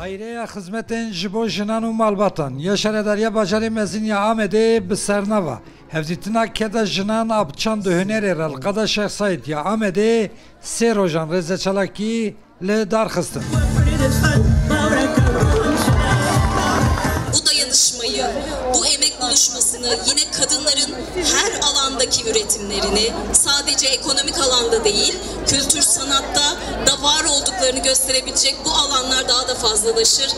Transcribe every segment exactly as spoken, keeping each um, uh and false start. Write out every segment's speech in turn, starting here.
Dayreya Xizmetên ji bo Jinan û Malbatan ya Şaredariya Bajarê Mezin ya Amedê bi sernava Hevdîtina Keda Jinan a bi Çand û Hunerê re li Qada Şêx Seîd ya Amedê sê rojan rêzeçalakî li dar xistin. Bu dayanışmayı, bu emek buluşmasını, yine kadınların her alandaki üretimlerini, sadece ekonomik alanda değil, kültür, sanatta da var olduklarını gösterebilecek bu alanlar daha da fazlalaşır.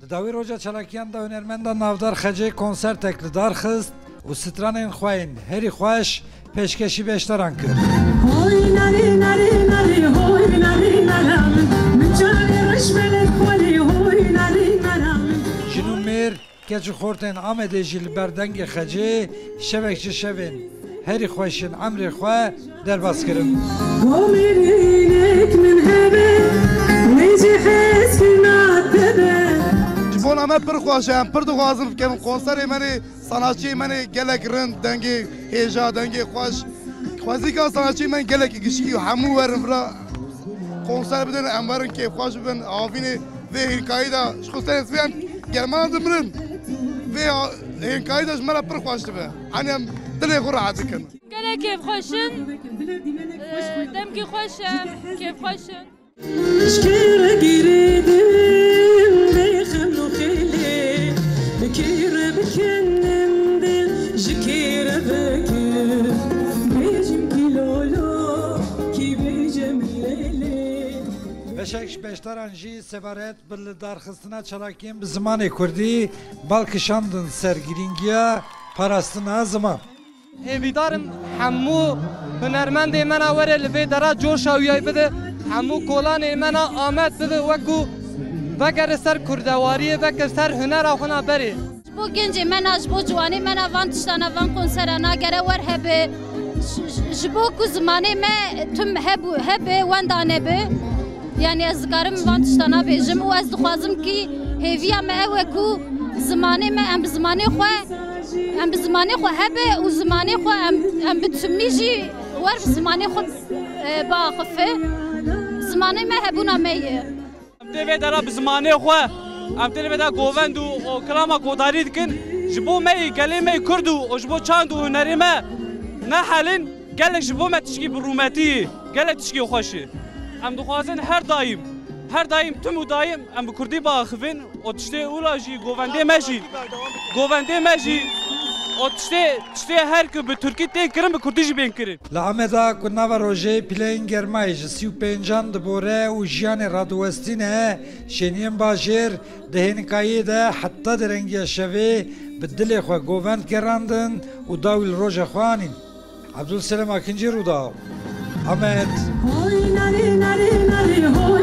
Di dawî roja çalakiyan de hunermenda navdar Xecê konsertek li dar xist û stranên xwe yên herî xweş pêşkêşî beşdaran kir. Hoy narî, narî, narî, hoy narî, nara min. Min çavê reş melek xwelî, hoy narî, nara min. Jin û mêr, keç û xortên Amedê jî li ber dengê Xecê şevek ji şevên herî xweşên emrê xwe derbas kirin. Gomêrînek min hebe, wê jî hezkirina te be. Ji bona me pir xweş e, em pir dixwazin bikevin konserê me nê. Sanatçiyê me nê gelek rind, dengê hêja, dengê xweş. Xwezîka sanatçiyê me gelekî gişkî û hemû werin vira konser bidin, em werin kêfxweş bibin. Havînê vê hênkayî de ji xwe serê sibê em german dimirin. Vê ha-, hênkayî de ji me re pir xweş dibe. Hani em dilê xwe rehet dikin. Gelek kêfxweş in, e, demkî xweş e, kêfxweş in. Ji kê re girêdin bê xem û xêlê, bi kê re bikenin dil, ji kê re vekin, bêjim kî lolo, kî bêje min lêlê. Beşek ji beşdaran jî sebaret bi lidarxistina çalakiyên bi zimanê kurdî bal kişandin ser girîngiya parastina ziman. Hêvîdar im hemû hunermendê me na were li vê dera coşa wî bide, hemû kolanê me na amet bide, wekû vegere ser kurdewariyê, veke ser hunera xwe na berê. Ji bo gencê me na, ji bo ciwanê me na van tiştana, van konsera na gere wer hebe. Ji, ji, ji bo ku zimanê me tim hebû, hebe, wenda nebe. Yani ez dikarim van tiştana bêjim û ez dixwazim kî hêviya me ew e ku zimanê me, em bi zimanê xwe, em bi zimanê xwe hebe û zimanê xwe em, em bi timî jî wer bi zimanê xwe, e, biaxife. Zimanê me hebûna me ye. Em tê vê dera bi zimanê xwe, em tê vê de govend û, û kilama kodarî dikin. Ji bo me yî, gelê me yî kurd û, û ji bo çand û hunerê me nehelin, gelek ji bo me tişkî bi rûmetî yî, gelek tişkî xweş î. Em dixwazin her daîm, her daîm, tim û daîm em bi kurdî biaxivin û tiştê wila jî govendê me jî, govendê me jî û tiştê, tiştê her ku bi tirkî tê kirin bi kurdî jî bên kirin. Li Ameda ku nava rojê pîleyên germayî ji sî û pêncan dibore û jiyanê radiwestîne, şêniyên bajêr di hênikayiyê de heta derengiya şevê bi dilê xwe govend gerandin û dawî li roja xwe anîn. Abdulselam Akinci, Rûdaw, Amed. Hoy narî, narî, narî, hoy.